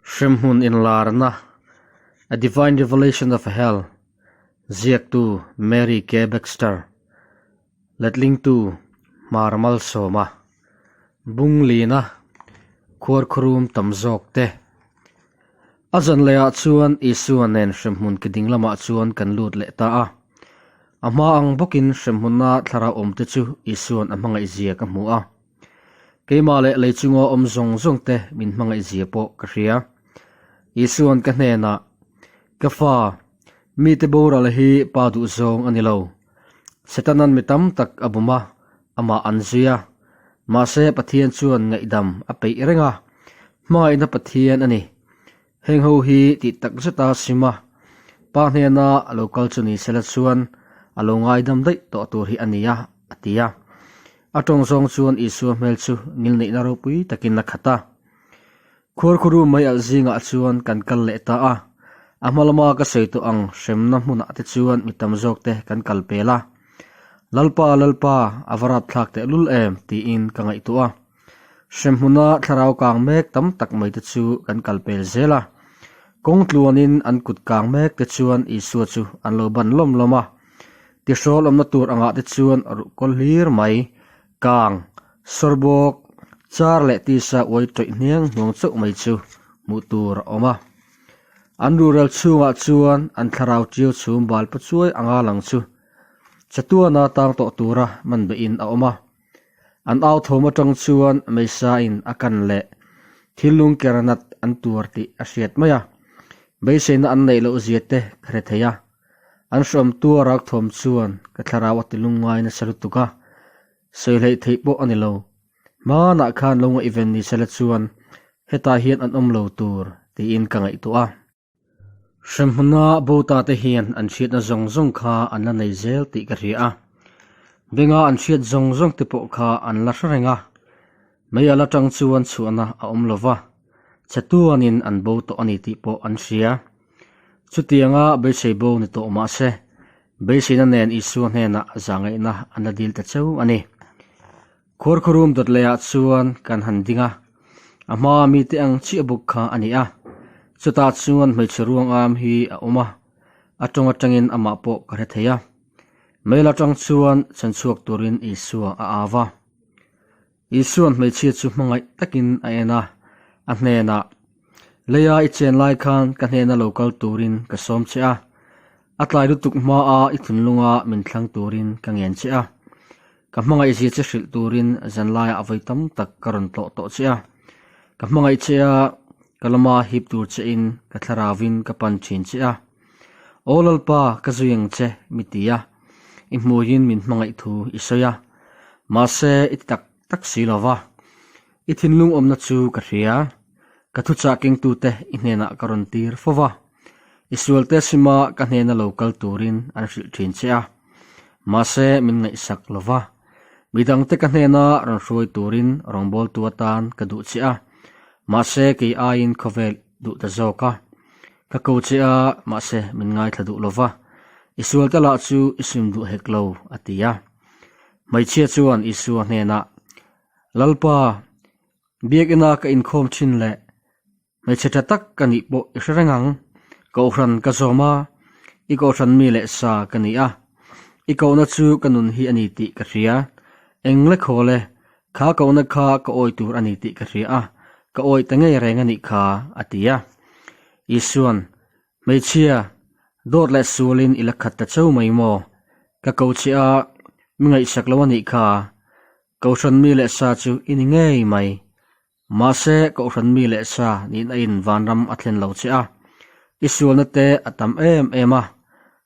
Hremhmun inlarna, A Divine Revelation of Hell, ziaktu Mary K. Baxter, letlingtu Hmar Malsawma, Bunglina, Khuarkhurum tam zawk te. A zan lehah chuan Isua nen hremhmun ki ding lamah chuan kan lut leh ta a. A hma ang bawkin hremhmuna thlarau awmte chu Isua'n a hmangaihzia ka hmu a. Keimah leh lei chunga awm zawng zawng te min hmangaih zia pawh ka hria. Isua'n ka hnenah, Ka fa, mite boral hi pa duh zawng a ni lo. Setana'n mi tam tak a bum a, amah an zui a. Mahse Pathian chuan ngaihdam a peih reng a, hmangaihna Pathian a ni. Heng ho hi tih tak zeta sim a, pa hnena a lo kal chu ni sela chuan a lo ngaidam daih tawh tur hi a ni a, a ti a. A tawng zawng chuan Isua hmel chu ngilneihna ropui takin a khat a. Khuarkhuru mai alh zingah chuan kan kal leh ta a, a hma lama ka sawi tawh ang hremna hmunah te chuan mi tam zawk te kan kal pel a. Lalpa, Lalpa, a va rapthlak tehlul em? tiin ka ngaihtuah a. Hremhmuna thlarau kang mek tam tak mai te chu kan kal pel zel a. Kawng tluanin an kut kang mek te chuan Isua chu an lo ban lawm lawm a. Tihrawl awmna tur angah te chuan ruh kawl hlir mai, kang, sawrbawk, char leh tisa uai tawih hniang hnuang chauh mai chu hmuh tur a awm a. An ruhrel chhungah chuan an thlarau ṭiau chhum bal pachuai anga lang chu chatuana tang tawh tura man behin a awm a. An au thawm atang chuan Meisain a kan leh thil lungker nat an tuar tih a hriat mai a, beiseina an neih loh zia te ka hre thei a. An hrawm tuar ak thawm chuan ka thlarau a ti lungngai nasa lutuk a, sawi hleih theih pawh a ni lo. Hmanah khan lo ngaihven ni sela chuan hetah hian an awm lo tur tiin ka ngaihtuah a. Hremhmuna Bota te hian an hriatna zawng zawng kha an la nei zel tih ka hria a. Benga an hriat zawng zawng te pawh kha an la hre reng a. Mei ala tang chuan chhuahna a awm lo va, chatuanin an bo tawh a ni tih pawh an hria. Chutianga beisei bo ni tawh mah se, beiseina nen Isua hnenah zahngaihna an la dil ta cheu a ni. Khuarkhurum dawt leiah chuan kan han ding a, a hmaa mite ang chiah bawk kha a ni a. Chutah chuan hmeichhe ruang am hi a awm a, a tawng atangin amah pawh ka hre thei a. Mail atang chuan chhanchhuak turin Isua a au a. Isua'n hmeichhia chu hmangaih takin a en a, a hnenah, Leia i chen lai khan ka hnena lo kal turin ka sawm che a, a tlai lutuk hmaa i thinlunga min thlang turin ka ngen che a. Ka hmangaih zia che hrilh turin zanlaiah vawi tam tak ka rawn tlawh tawh che a. Ka hmangaih che a, ka lama hip tur che in ka thlarauvin ka pan thin che a. Aw Lalpa, ka zui ang che, mi ti a. I hmuiin min hmangaih thu i sawi a. Mahse, i ti tak tak si lo va. I thinlung awmna chu ka hria. Ka thuchah kengtute i hnenah ka rawn tir fo va. I sualte sima ka hnena lo kal turin an hrilh thin che a, mahse min ngaihsak lo va. Midangte ka hnena rawn hruai turin rawngbawltu atan ka duh che a, mahse kei aiin khawvel duh ta zawk a. Ka ko che a, mahse min ngaithla duh lo va. I sualte lah chu i sim duh hek lo, a ti a. Hmeichhia chuan Isua hnenah, Lalpa, biakina ka inkhawm thin leh Hmeichhe tha tak ka nih pawh i hre reng ang. Kohhran ka zawm a, i kohhran mi leh sa ka ni a. I kohna chu ka nun hi a ni tih ka hria. Eng le khawl e, kha kohna kha ka awi tur a ni tih ka hria a, ka awi ta ngei reng a nih kha, a ti a. Isua'n, Hmeichhia, dawt leh sualin i la khat ta cheu mai maw? Ka ko che a, mi ngaihsak lo a nih kha. Kohhran mi leh sa chu i ni ngei mai. Mahse, Kohhran mi leh sa nihna in vanram a thlen lo che a, i sualna te a tam em em a,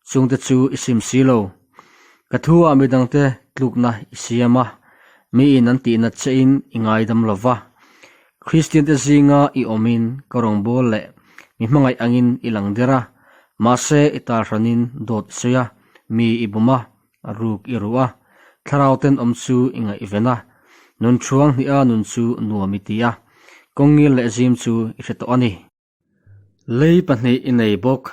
chungte chu i sim si lo. Ka thu ah midangte tlukna i siam a, miin an tihna che in i ngaidam lo va. Kristian te zinga i awmin ka rawngbâwl leh mi hmangaih angin i lang der a, mahse i talhranin dawt i sawi a, mi i bum a, A ruk i ruh a, thlarau tenawm chu i ngaihven a, nun thuang hnih a nun chu nuam i ti a, kawngngil leh zim chu i hre tawh a ni. Lei pahnih i nei bawk,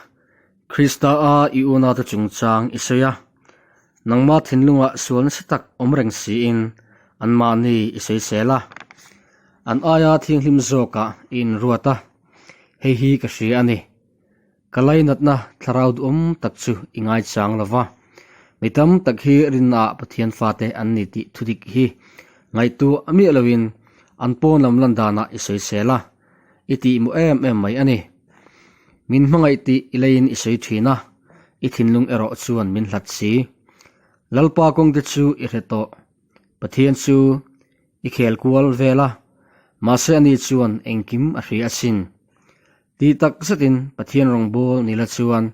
Krista a i unaute chungchang i sawi a, nangma thinlungah sual nasa tak awm reng siin anmahni i sawisel a, an aia thianghlim zawkah i inruat a. Hei hi ka hria a ni. Ka lainatna thlarau duhawm tak chu i ngaichang lo va. Mi tam tak hi rinnaah Pathian fate an ni tih thudik hi ngaihtuah miah loin an pawn lam lan danah i sawisel a, i tihmawh em em mai a ni. Min hmangaih tih i leiin i sawi thin a, i thinlung erawh chuan min hlat si. Lalpa kawngte chu i hre tawh. Pathian chu i khel kual vel a, mahse ani chuan engkim a hria asin. Tih tak zetin Pathian rawngbâwl ni la chuan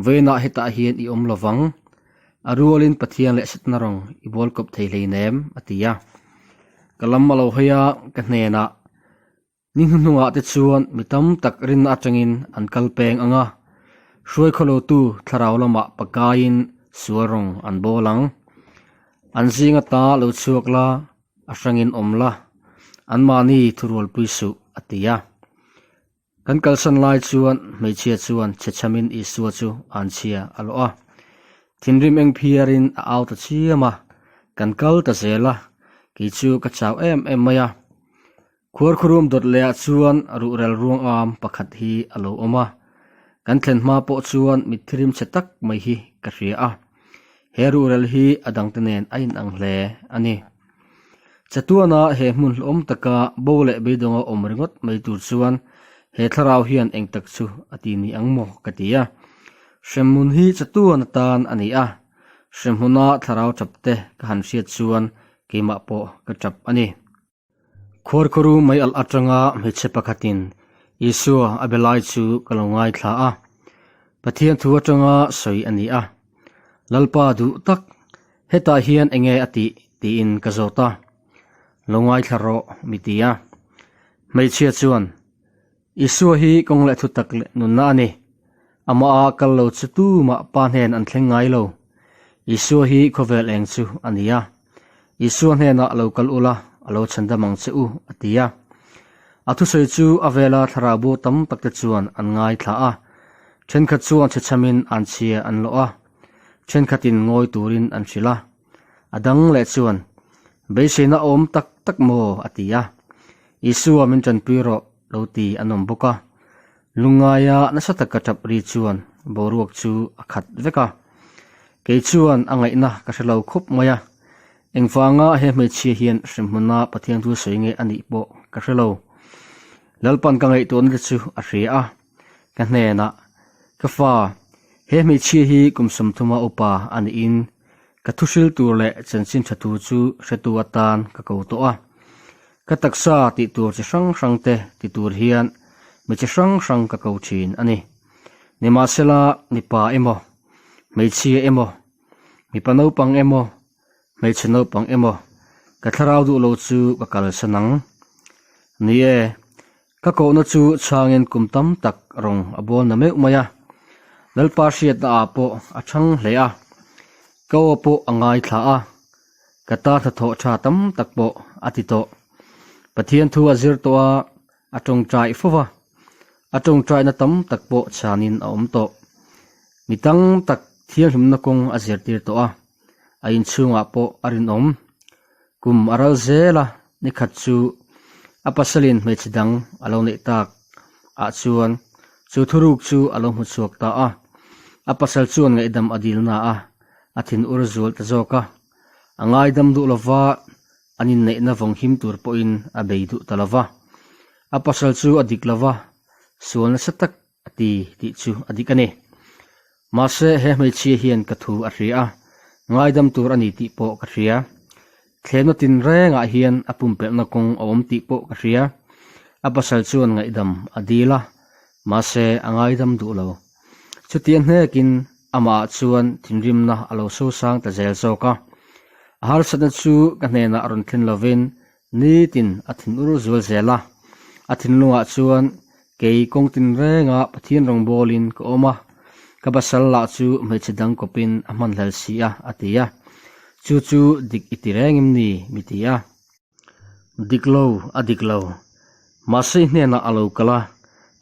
vawiinah hetah hian i awm lo vang. A rualin Pathian leh Setana rawng i bawl kawp thei hleinem, a ti a. Ka lam a lo hawi a, ka hnenah, Ni hnuhnungah te chuan mi tam tak rinna atangin an kal peng ang a, hruai khawlotu thlarau lamah pakaiin sual rawng an bawl ang. An zinga ta lo chhuak la, a hrangin awm la, anmahni thurualpui suh, a ti a. Kan kalsan lai chuan hmeichhia chuan chhechhamin Isua chu an chhia a lawh a. Thinrim eng phiarin a au ta chiam a, kan kal ta zel a, kei chu ka chau em em mai a. Khuarkhurum dawt leh ah chuan ruhrel ruang am pakhat hi a lo awm a, kan thlen hma pawh chuan mitthirim chhe tak mai hi ka hria a, he ruhrel hi a dangte nen a inang hle a ni. Chatuana he hmun hlawm taka bo leh beidawnga awm ringawt mai tur chuan he thlarau hian eng tak chu a ti ni ang maw ka ti a. Hremhmun hi chatuan atan a ni a, hremhmuna thlarau tap te ka han hriat chuan keimah pawh ka tap a ni. Khuarkharu mai alh atanga hmeichhe pakhatin Isua a be lai chu ka lo ngaithla a, Pathian thu atanga sawi a ni a. Lalpa duh tak, hetah hian enge a tih tiin ka zawt a. Lo ngaithla rawh mi ti a. Hmeichhia chuan, Isua hi kawng leh thutak leh nunna a ni. Amaha kal lo chu tumah pa hnen an thleng ngai lo. Isua hi khawvel eng chu a ni a. Isua hnenah lo kal ula, a lo chhandam ang che u, a ti a. A thusawi chu a vela thlarau bo tam takte chuan an ngaithla a. Thenkhat chuan chhechhamin an chhia an lawh a, thenkhatin ngawi turin an hrilh a. A dang leh chuan, Beiseina awm tak tak maw? a ti a. Isua min tanpui rawh lo ti an awm bawk a. Lungngaia nasa taka tap ri chuan boruak chu a khat vek a. Kei chuan a ngaihna ka hre lo khawp mai a. Engvanga he hmeichhia hian hremhmuna Pathian thu sawi nge a nih pawh ka hre lo. Lalpan ka ngaihtuahna te chu a hria a. Ka hnenah, Ka fa, he hmeichhia hi kum 30 upa a niin Ka thuhril tur leh chanchin tha thu chu hretu atan ka ko tawh a. Ka taksa tih tur chi hrang hrang te ti tur hian mi chi hrang hrang ka ko thin a ni. Nimahsela mipa emaw, hmeichhia emaw, mipa naupang emaw, hmeichhe naupang emaw ka thlarau duh lo chu ka kalsan ang. Ni e, ka kohna chu chhangin kum tam tak rawng a bawl na meuh mai a, Lalpa hriatna ah pawh a chhang hle a, ka aw pawh a ngaithla a, ka ta hnathawh tha tam tak pawh a ti tawh. Pathian thu a zir tawh a, a tawngtai fo va, a tawngtaina tam tak pawh chhanin a awm tawh. Mi tam tak thianghlimna kawng a zirtir tawh a, a inchhungah pawh a rinawm. Kum a ral zel a, ni khat chu a pasalin hmeichhe dang a lo neih tak ah chuan chu thuruk chu a lo hmu chhuak ta a. A pasal chuan ngaihdam a dil na a, a thin ur zual ta zawk a. A ngaidam duh lova, an inneihna vawng him tur pawhin a bei duh ta lova. A pasal chu a dik lova, sual nasa tak a ti tih chu a dik a ni. Mahse, he hmeichhia hian ka thu a hria a, ngaidam tur a ni tih pawh ka hria. Thlemna tin rengah hian a pumpelhna kawng a awm tih pawh ka hria. A pasal chuan ngaihdam a dil a, mahse a ngaidam duh lo. Chutia hnekin amahah chuan thinrimna a lo sosang ta zel zawk a. A harsatna chu ka hnenah rawn thlen lovin Nitin a thinur zual zel a, a thinlungah chuan kei kawng tinrenga Pathian rawngbawlin ka awm a, ka pasal lah chu hmeichhe dang kawpin a hman hlel si a, a ti a. Chu chu dik i ti reng em ni? mi ti a. Dik lo, a dik lo. Mahse i hnenah a lo kal a,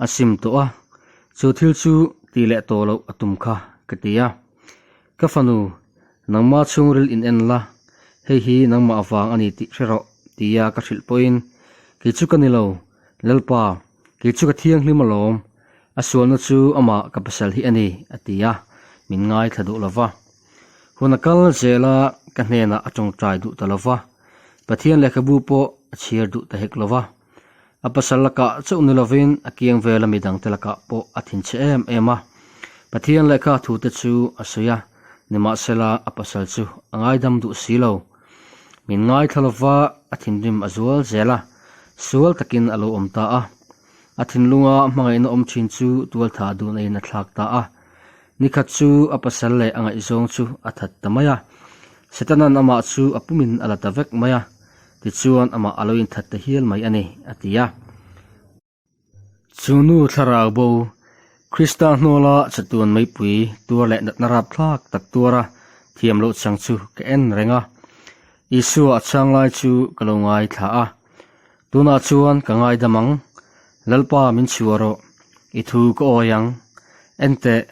a sim tawh a, chu thil chu ti leh tawh loh a tum kha, ka ti a. Ka fanu, nangmah chhungril in en la, hei hi nangmah avang a ni tih hre rawh, tia ka hrilh pawhin, Kei chu ka ni lo, Lalpa, Kei chu ka thianghlim alawm, a sualna chu amah ka pasal hi a ni, a ti a, min ngaithla duh lo va. Hun a kal zel a, ka hnenah a tawngtai duh ta lo va, Pathian lehkhabu pawh a chhiar duh ta hek lo va. A pasal lakah chauh ni lovin a kiang vela midangte lakah pawh a thinchhe em em a. Pathian lehkha thute chu a sawi a, nimahsela a pasal chu a ngaidam duh si lo. Min ngaithla lova a thinrim a zual zel a, sual takin a lo awm ta a. A thinlunga hmangaihna awm thin chu tualtha duhna-in a thlak ta a. Nikhat chu a pasal leh a ngaihzawng chu a that ta mai a. Setanan amah chu a pumin a la ta vek mai a, tichuan amah a lo inthat ta hial mai a ni, a ti a. Chu nu thlarau bo, Krista hnawla chatuan meipui tuar leh natna rapthlak tak tuara thiam loh chang chu ka en reng a. Isua a chhang lai chu ka lo ngaithla a. Tunah chuan ka ngaidam ang, Lalpa min chhuah rawh, i thu ka awi ang. Enteh,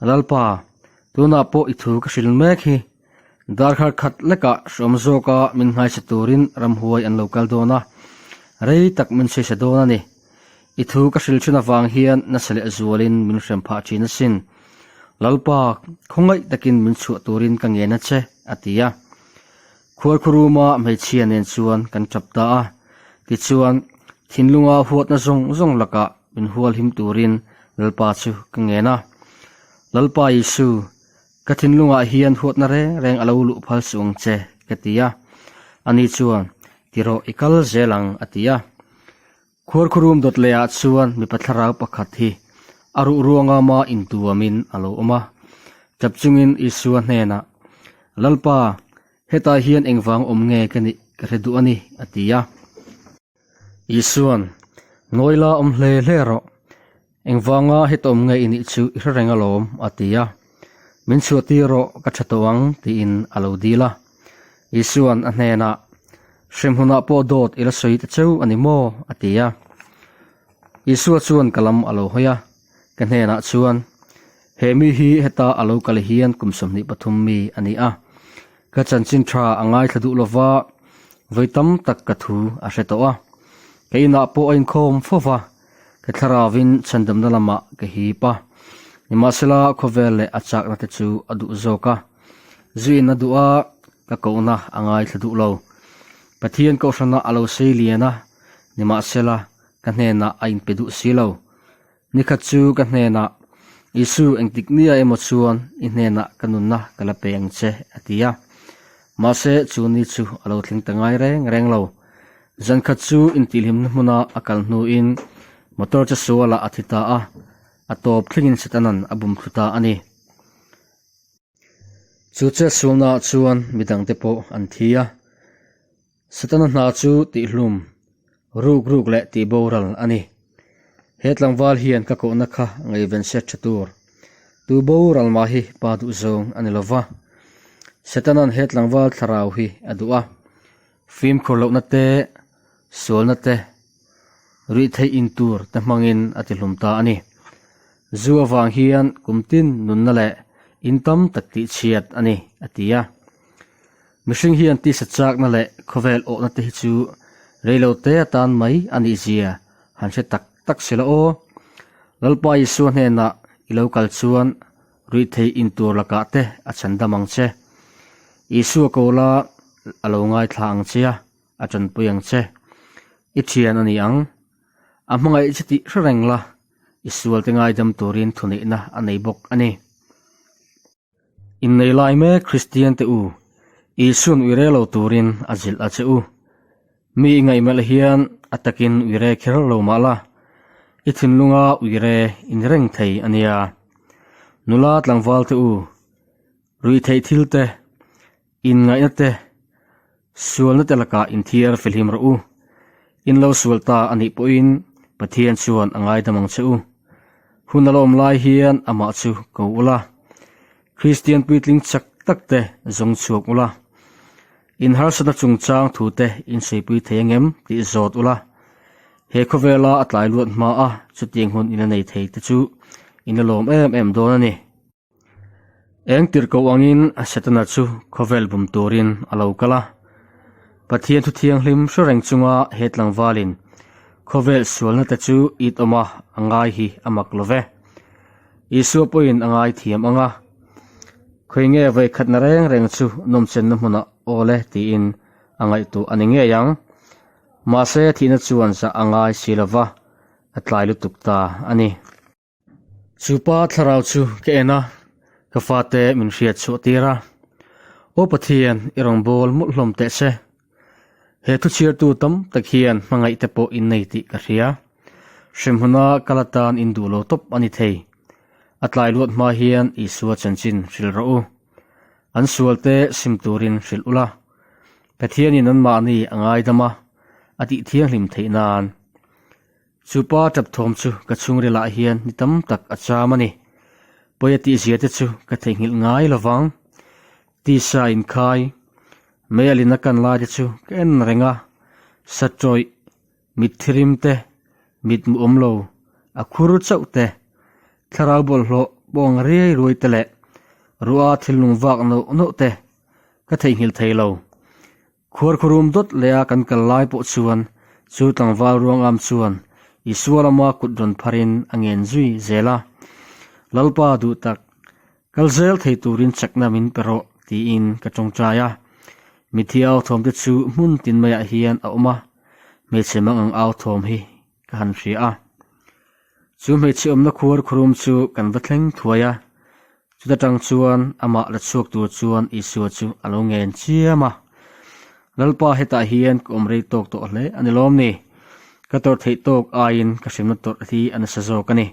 Lalpa, tunah pawh i thu ka hrilh mek hi. Darkhar khat lekah hrawm zawka min nghaisa turin ramhuai an lo kal dawn a, rei tak min saisa dawn a ni. I thu ka hrilh thin avang hian nasa leh zualin min hrem phah thin asin. Lalpa, khawngaih takin min chhuah turin ka ngen a che, a ti a. Khuarkhuruma hmeichhia nen chuan kan tap ta a, tichuan thinlunga huatna zawng zawng lakah min hualhim turin Lalpa chu ka ngen a. Lalpa Isu, Ka thinlungah hian huatna reng reng a lo luh phal suh ang che, ka ti a. Ani chuan, Ti rawh, i kal zel ang, a ti a. Khuarkhurum dawt lehah chuan mipa thlarau pakhat hi a ruh ruanga ma intuamin a lo awm a. Tap chungin Isua hnenah, Lalpa, hetah hian engvang awm nge ka nih ka hre duh a ni, a ti a. Isua'n, Ngawi la awm hle hle rawh. Engvanga heta awm nge i nih chu i hre reng alawm, a ti a. Min chhuah tir rawh, ka tha tawh ang, tiin a lo dil a. Isua'n a hnenah, Hremhmunah pawh dawt i la sawi ta cheu a ni maw? a ti a. Isua chuan ka lam a lo hawi a, ka hnenah chuan, He mi hi heta a lo kal hian kum 23 mi a ni a. Ka chanchin tha a ngaithla duh lova, vawi tam tak ka thu a hre tawh a. Ka inah pawh a inkhawm fo va, ka thlaravin chhandamna lamah ka hip a. Nimahsela khawvel leh a chakna te chu a duh zawk a. Zuin a duh a, ka kohna a ngaithla duh lo. Pathian kohhrana a lo sei lian a, nimahsela ka hnenah a inpe duh si lo. Nikhat chu ka hnenah, Isu, engtik nia emaw chuan i hnenah ka nunna ka la pe ang che, a ti a. Mahse, chu ni chu a lo thleng ta ngai reng reng lo. Zankhat chu intihhlimna hmuna a kal hnuin motor che sualah a thi ta a, a tawp thlengin Setanan a bum thlu ta a ni. Chu chetsualnaah chuan midangte pawh an thi a. Setana hna chu tihhlum, ruk ruk leh tihboral a ni. He tlangval hian ka kohna kha ngaihven se tha tur. Tu boral mah hi pa duh zawng a ni lo va. Setana'n he tlangval thlarau hi a duh a. Fimkhur lohna te, sualna te, ruihtheih in tur te hmangin a tihlum ta a ni. Zu avang hian kum tin nunna leh in tam tak tihchhiat a ni, a ti a. Mihring hian tisa chakna leh khawvel awhna te hi chu reilo te atan mai a nih zia han hre tak tak si la aw. Lalpa Isua hnenah i lo kal chuan ruihtheih in tur lakah te a chhan dam ang che. Isua ko la a lo ngaithla ang che a, a tanpui ang che. I thian a ni ang. A hmangaih che tih hre reng la, i sual te ngaidam turin thuneihna a nei bawk a ni. Innei lai mek Kristian te u, Isua'n uire lo turin a zilh a che u. Mi i ngaihmelh hian a takin uire kher lo mah la, i thinlunga uire in reng thei a nia. Nula tlangval te u, ruihtheih thil te, inngaihna te, sualna te lakah inthiar fihlim rawh u. In lo sual ta a nih pawhin Pathian chuan a ngaidam ang che u. Hun a la awm lai hian amah chu ko ula, Kristian puitling chak tak te zawng chhuak ula, in harsatna chungchang thu te in saipui thei angem tih zawt ula, he khawvela a tlai luat hma a chutiang hun in a nei thei te chu in la lawm em em dawn a ni. Eng tirhkoh angin Setana chu khawvel bum turin a lo kal a. Pathian thu thianghlim hre reng chunga he tlangvalin. Khawvel sualna te chu it awma a ngai hi a mak lo ve. Isua pawhin a ngai thiam ang a, Khawi nge vawikhatna reng reng chu nawmchenna hmunah aw le tiin a ngaihtuah a ni ngei ang. Mahse thihna chuan zah a ngai si lo va, a tlai lutuk ta a ni. Chu pa thlarau chu ka en a, ka fate min hriat chhuah tir a. Aw Pathian, i rawn bawl mawlh hlawm teh che. He thu chhiartu tam tak hian hmangaih te pawh in nei tih ka hria. Hremhmuna kal atan in duh lo tawp a ni thei. A tlai luat hma hian Isua chanchin hrilh rawh u. An sualte sim turin hrilh ula. Pathianin anmahni a ngaidam a, a tih thianghlim theih nan. Chu pa tap thawm chu ka chhungrilah hian ni tam tak a cham a ni. Pawi a tihzia te chu ka theihnghilh ngai lo vang. Tisa inkhai, mei a lin a kan lai te chu ka en reng a, sa tawih, mit thirim te, mit mu awm lo, a khur chauh te, thlarau bawlhhlawh pawng riai ruai te leh ruah a thilnung vak nauh nauh te ka theihnghilh thei lo. Khuarkhurum dawt leh a kan kal lai pawh chuan chu tlangval ruangam chuan Isua lama kut rawn pharin a ngen zui zel a, Lalpa duh tak, kal zel thei turin chakna min pe rawh tiin ka tawngtai a. Mithi au thawm te chu hmun tin maiah hian a awm a, hmeichhe mangang au thawm hi ka han hria a. Chu hmeichhe awmna khuarkhurum chu kan va thleng thuai a, Chuta tang chuan amah la chhuak tur chuan Isua chu a lo ngen chiam a. Lalpa hetah hian ka awm rei tawk tawh hle a ni lawm ni? Ka tawrh theih tawk aiin ka hrimna tawrh hi a nasa zawk a ni.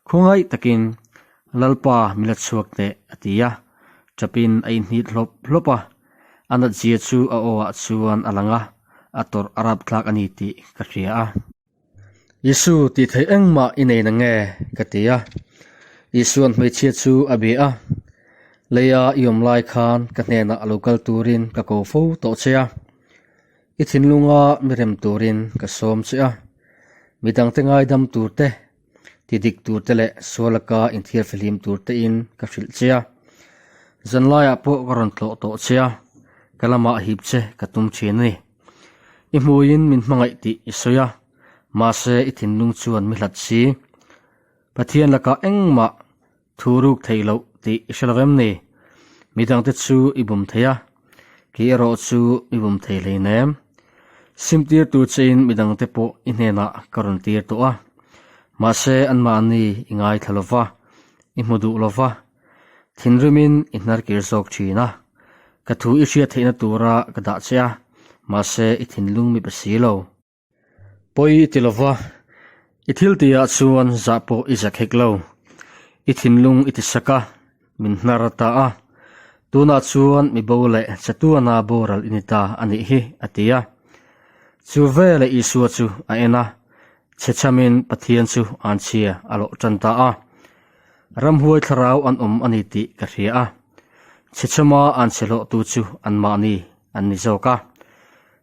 Khawngaih takin Lalpa mi la chhuak teh a ti a. Chapin a inhnit hlawp hlawp a. A natzia chu a aw ah chuan a lang a, a tawrh a rapthlak a ni tih ka hria a. Isu tih theih engmah i nei na nge? ka ti a. Isua'n hmeichhia chu a bia a, Leia i awm lai khan ka hnenah a lo kal turin ka ko fo tawh che a. I thinlunga mi rem turin ka sawm che a. Midangte ngaidam tur te, ti dik tur te leh sualaka inthiar fihlim tur tein ka hrilh che a. Zanlaiah pawh ka rawn tlawh tawh che a, ka lamah hip che ka tum thin a ni. I hmuiin min hmangaih tih i sawi a, mahse i thinlung chuan mi hlat si. Pathian lakah engmah thu ruk theih loh tih i hre lo em ni? Midangte chu i bum thei a, kei erawh chu i bum thei hleinem. Simtir tur chein midangte pawh i hnenah ka rawn tir tawh a, mahse anmahni i ngaithla lo va, i hmu duh lo va. Thinrimin i hnarkir zawk thin a, ka thu i hriat theihna tura ka dah che a, mahse i thinlung mi pe si lo. Pawi i ti lova, i thil tihah chuan zah pawh i zak hek lo. I thinlung i ti sak a, min hnar ta a, tunah chuan mi bo leh chatuana boral i ni ta a nih hi, a ti a. Chu veleh Isua chu a en a, chhechamin Pathian chu anchhia a lawh tan ta a. Ramhuai thlarau an awm a ni tih ka hria a, chhechhama an chhe hlawhtu chu anmahni an ni zawk a.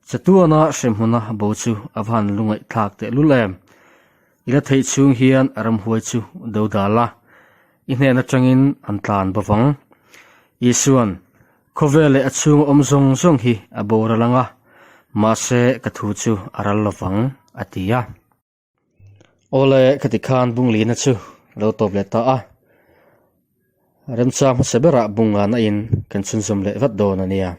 Chatuana hremhmuna bo chu a va han lungaihthlak tehlul em! I la theih chhung hian ramhuai chu do dal a, i hnen atangin an tlan bawk ang. Isuan, Khawvel leh a chhunga awm zawng zawng hi a boral ang a, mahse ka thu chu a ral lovang, a ti a. Awle khati khan bunglina chu lo tawp leh ta a, remchang hmasa berah bungana in kan chhunzawm leh vat dawn a nia.